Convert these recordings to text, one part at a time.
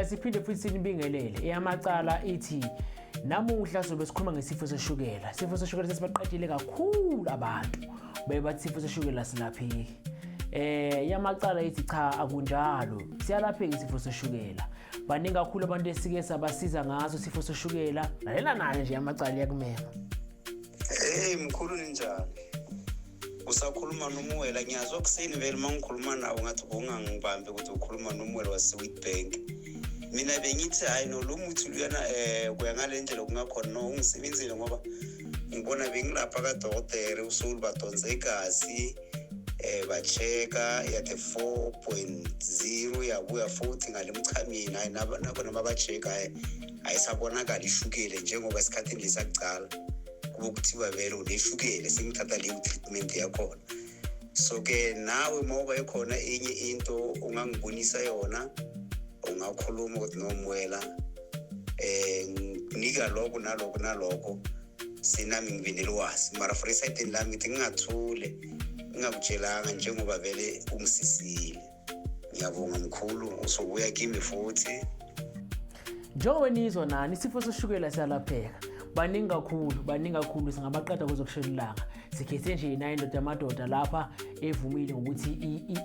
Siphinde futhi sinibingelele. Eyamacala ithi namuhla sobe sikhuluma ngesifo seshukela. Isifo seshukela sesibaqedile kakhulu abantu. Baye bathi isifo seshukela silapheki. Yamacala ithi cha, akunjalo. Siyalapheka isifo seshukela. Baningi kakhulu abantu esike sabasiza ngaso isifo seshukela. Lalela nayo nje yamacala iyakumema. Hey mkhulu, ninjani? Usakhuluma noMuwela. Ngiyazwa kuseni vele uma ngikhuluma nawo ngathi bowungangibambi ukuthi ukhuluma noMuwela wase-Witbank. Mina bengithi hhayi no, lo muthi luyana kuya ngale ndlela kungakhona no ungisebenzile, ngoba ngibona bengilapha kadokotela usulu badonsa igazi, ba-check-a yathi 4.0, yabuya futhi ngale mchamini, hayi nakhona maba-check-a hayi ayisabonakali ishukele njengoba esikhathini lesakucala kube kuthiwa vele uneshukele. Sengithatha leyo treatment yakhona. So-ke nawe uma uba ikhona enye into ungangibonisa yona, ungakhuluma ukuthi nomwela nginika lokho nalokho nalokho, sinami ngibe nelwazi. Mara for esayidini lami ngithi ngingathule ngingakutshelanga njengoba vele ungisisile. Ngiyabonga mkhulu, usobuya kimi futhi. Njengoba nizwa nani, isifo seshukela siyalapheka. Baningi kakhulu, baningi kakhulu, singabaqeda kuzokushela ilanga. Sikhethe nje nayo indoda yamadoda lapha evumile ngokuthi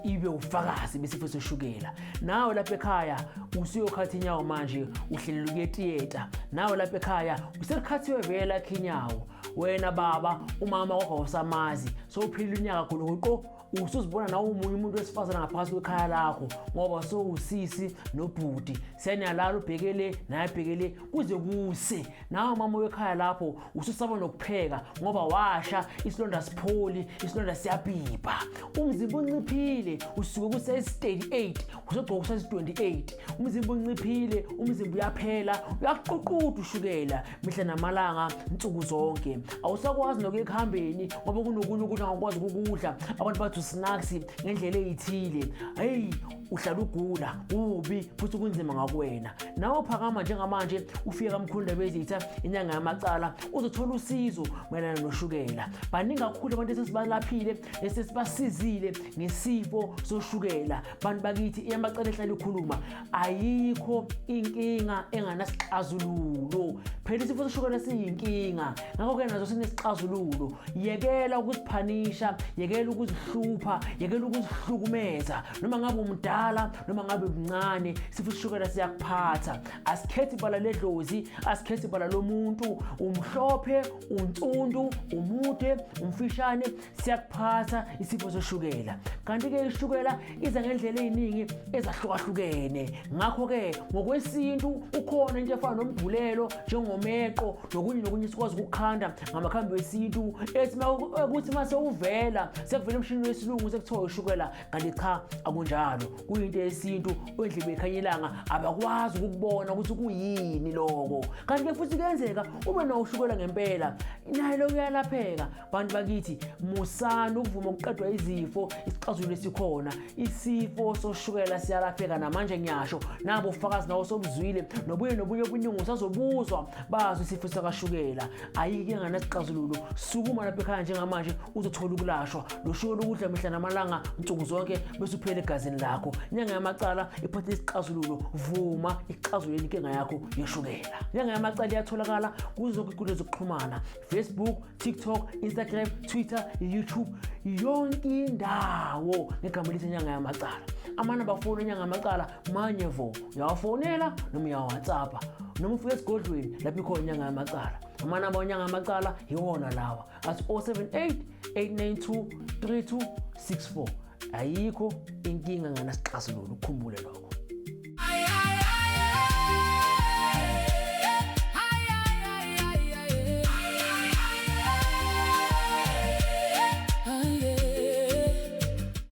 ibe ufakazi besifo seshukela. Nawe lapha ekhaya usuyokhatha inyawo manje, uhlelele ukuya etiyeta. Nawe lapha ekhaya usekukhathiwe vele lakho inyawo. Wena baba, umama wakho awusamazi, sowuphilile unyaka gulukuqo, usuzibona nawe umunye umuntu wesifazane ngaphakathi kwekhaya lakho ngoba sowusisi nobhuti, seniyalala, ubhekele naye abhekele kuze kuse. Nawe mama wekhaya lapho ususaba nokupheka ngoba washa isilonda, sipholi isilonda, siyabhibha, umzimba unciphile, usuke ku-size 38 usogcoka ku-size 28. Umzimba unciphile, umzimba uyaphela, uyakuququda ushukela mihla namalanga, nsuku zonke. Awusakwazi nokuya ekuhambeni ngoba kunokunye ukudla ongakwazi ukukudla, abantu bathi usnacks ngendlela eyithile. Heyi, uhlala ugula kubi futhi kunzima ngakuwena. Nawe phakama njengamanje ufike kamkhulu Ndabezitha, inyanga yamacala, uzothola usizo mayelana noshukela. Baningi kakhulu abantu esesibalaphile, esesibasizile ngesifo soshukela. Bantu bakithi, iyamacala ehlala ikhuluma, ayikho inkinga enganasixazululo. Phela isifo soshukela siyinkinga, ngakho-ke nazo sinesixazululo. Yekela ukuziphanisha, yekela ukuzihlupha, yekela ukuzihlukumeza. Noma ngabe umdala noma ngabe umncane, isifo soshukela siyakuphatha. Asikhethi ibala ledlozi, asikhethi ibala lomuntu, umhlophe, unsundu, umude, umfishane, siyakuphatha isifo soshukela. Kanti-ke ishukela iza ngendlela ey'ningi ezahlukahlukene. Ngakho-ke ngokwesintu ukhona into efana nombhulelo, njengomeqo nokunye nokunye, sikwazi ukukhanda ngamakhambi wesintu ethi ukuthi uma sewuvela sekuvela emshinini wesilungu sekuthiwa ushukela, kanti cha, akunjalo, kuyinto yesintu. Ondlebe ikhanya ilanga abakwazi ukukubona ukuthi kuyini loko. Kanti-ke futhi kuyenzeka ube nawo ushukela ngempela, naye lo kuyalapheka. Bantu bakithi, musani ukuvuma ukuqedwa izifo isixazululo esikhona. Isifo soshukela siyalapheka namanje ngiyasho, nabo ufakazi nawo sobuzwile, nobuye nobunye obuningi usazobuzwa bazi isifo sakashukela. Ayikho enganasixazululo. Sukuma lapha ekhaya njengamanje uzothola ukulashwa lo shukela ukudla mihla namalanga nsuku zonke bese uphele egazini lakho. Inyanga yamacala iphathe isixazululo. Vuma ixazulule inkinga yakho yeshukela. Inyanga yamacala iyatholakala kuzo zonke inkundla zokuxhumana: Facebook, TikTok, Instagram, Twitter, YouTube, yonke indawo ngegama elithi Inyanga Yamacala. Amanamba afoni enyanga yamacala manye vo, uyawafonela noma uyawaWhatsappa noma ufike esigodlweni lapho ikhona inyanga yamacala. Amanamba enyanga yamacala iwona lawa athi 078 892 3264. Ayikho inkinga nganasixazululo, ukukhumbule lokho.